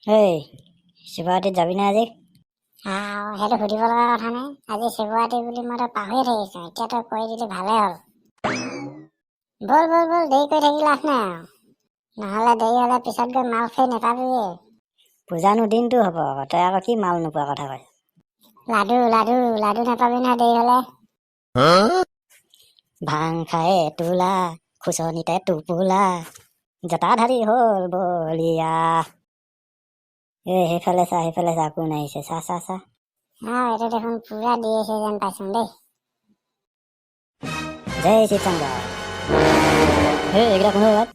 এই, শিৱৰাত্ৰিত যাবি নে আজি? আও, সেইটো সুধিব লগা কথা নাই। আজি শিৱৰাত্ৰি বুলি মই তো পাহৰিয়ে থাকিছোঁ। এতিয়া তই কৈ দিলি, ভালেই হ'ল। ব'ল ব'ল ব'ল, দেৰি কৰি থাকি লাভ নাই আৰু। নহ'লে দেৰি হ'লে পিছত গৈ মাল খাই নেপাবিয়ে। পূজানো দিনটো হ'ব আকৌ, তই আকৌ কি মাল নোপোৱা কথা কয়? লাডু লাডু লাডু নাপাবি নহয় দেৰি হ'লে। ভাং খায়ে তোলা, খুচনিতে টোপোলা, জটাধাৰী হ'ল বলিয়া। এই, সেইফালে চা, সেইফালে চা, কোন আহিছে, চা চা চা। আও, এইটো দেখোন পুৰা দি আছে যেন পাইছোং দেই। জয় শিৱশংকৰ। এই, এইকেইটা কোন হয়?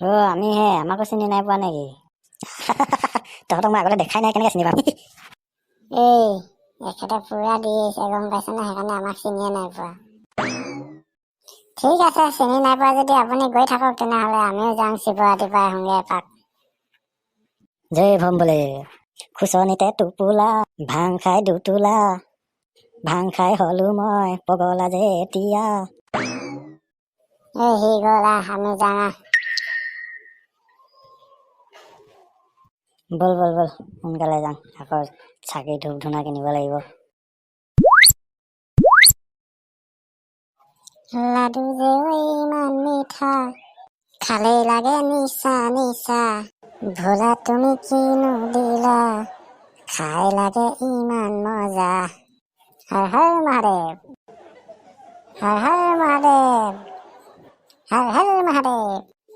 অ', আমিহে, আমাকো চিনি নাই পোৱা নেকি? তহঁতক মই আগতে দেখাই নাই, কেনেকৈ চিনি পাম? এই, এখেতে পুৰা দি আহিছে, গম পাইছে নে? সেইকাৰণে আমাক চিনিয়ে নাই পোৱা। ঠিক আছে, চিনি নাই পোৱা যদি আপুনি গৈ থাকক তেনেহ'লে, আমিও যাওঁ, শিৱৰাত্ৰিৰ পৰা আহোঁগে এপাক। জয় ভম বোলে, খুচনিতে টোপোলা, ভাং খাই দুটোলা, ভাং খাই হলো মই পগলা যে এতিয়া। এই, সি গ'ল, আহ, আমি যাওঁ, আহ। ব'ল ব'ল ব'ল, সোনকালে যাওঁ, আকৌ চাকি ধূপ ধূনা কিনিব লাগিব। লাডু যে ঐ ইমান মিঠা, খালেই লাগে নিচা নিচা। ভোলা, তুমি কিনো দিলা, খাই লাগে ইমান মজা। হৰ হৰ মহাদেৱ, হৰ হৰ মহাদেৱ, হৰ হৰ মহাদেৱ।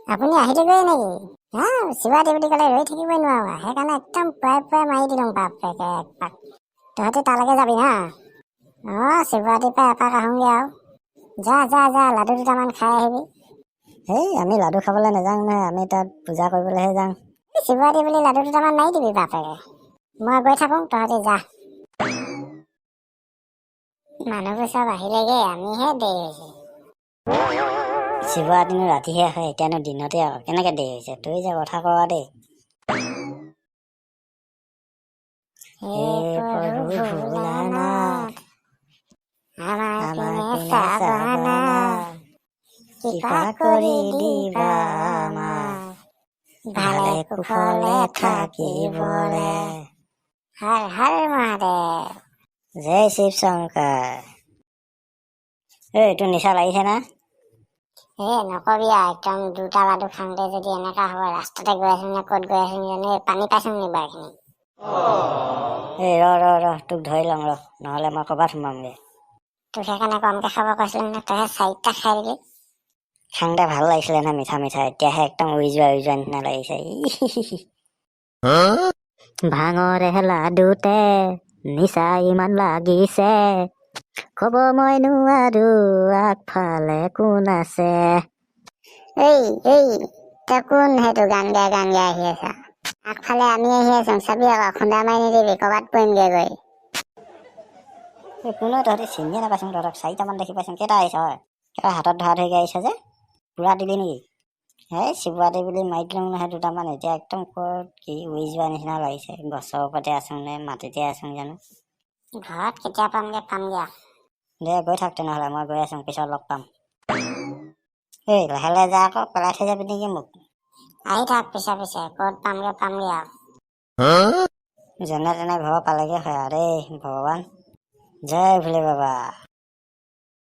আপুনি আহিলেগৈ নেকি? হা, শিৱৰাত্ৰি বুলি ক'লে ৰৈ থাকিবই নোৱাৰো, সেইকাৰণে একদম পুৱাই পুৱাই মাৰি দিলোঁ বাপেকে এক পাক। তহঁতি তালৈকে যাবি না? অঁ, শিৱৰাত্ৰিৰ পৰা এপাক আহোঁগৈ আৰু। যা যা যা, লাডু দুটামান খাই আহিবি। এই, আমি লাডু খাবলৈ নাযাওঁ নহয়, আমি তাত পূজা কৰিবলৈহে যাওঁ। শিৱৰাত্ৰি বুলি লাডু দুটামান মাৰি দিবি বাপেকে। মই গৈ থাকোঁ, তহঁতি যা। মানুহবোৰ চব আহিলেগৈ, আমিহে দেৰি হৈছে। শিৱৰাত্ৰিনো ৰাতিহে হয়, এতিয়ানো দিনতে আকৌ কেনেকৈ দেৰি হৈছে? তই যে কথা কৱ দেই। হে প্ৰভু ভোলানাথ, আমাৰ আমাৰ পিনে পিনে চাবানা, চাবানা, কৃপা কৰি দিবা আমাক ভালে কুশলে থাকিবলে। হৰ হৰ মহাদেৱ। জয় শিৱ শংকৰ। এই, তোৰ নিচা লাগিছে না? এ, নকবি আৰু, একদম দুটা লাডু খাওঁতে যদি এনেকা হ'ব, ৰাস্তাতে গৈ আছো নে ক'ত গৈ আছো জানো। এই, পানী পাইছো নি বাৰু এইখিনি? এই, ৰ ৰ ৰ, তোক ধৰি লওঁ ৰ, নহ'লে মই ক'ৰবাত সোমামগৈ। তোক সেইকাৰণে কমকে খাব কৈছিলো নে, তইহে চাৰিটা খাই দিলি। খাওঁতে ভাল লাগিছিলে না, মিঠা মিঠা, এতিয়াহে একদম উৰি যোৱা উৰি যোৱা নিচিনা লাগিছে। ভাঙৰে লাডুতে নিচা ইমান লাগিছে, ক'ব মই নোৱাৰো, আগফালে কোন আছে। এই এই, তই কোন সেইটো গান গাই গান গাই আহি আছ? আগফালে আমি আহি আছো, চাবি আকৌ, খুন্দা মাৰি নিদিবি, ক'ৰবাত পৰিমগৈ গৈ। এই, কোনে তহঁতি? চিনিয়ে নাপাইছোং তহঁতক। চাৰিটামান দেখি পাইছোং, কেইটা আহিছ হয়? কেইটা হাতত ধৰা ধৰিকৈ আহিছ যে, পূৰা দিলি নেকি? এই, শিৱৰাত্ৰি বুলি মাৰি দিলোঁ নহয় দুটামান, এতিয়া একদম ক'ত কি উৰি যোৱা নিচিনা লাগিছে। গছৰ ওপৰতে আছোং নে মাটিতে আছোং জানো। ঘৰত কেতিয়া পামগে পামগে আৰু। দে, গৈ থাক তেনেহ'লে, মই গৈ আছোং, পিছত লগ পাম। এই, লাহে লাহে যা আকৌ, পেলাই থৈ যাবি নেকি মোক? আহি থাক পিছে পিছে, ক'ত পামগে পামগে আৰু। যেনে তেনে ঘৰ পালেগৈ হয় আৰু দেই ভগৱান। জয় ভোলে বাবা।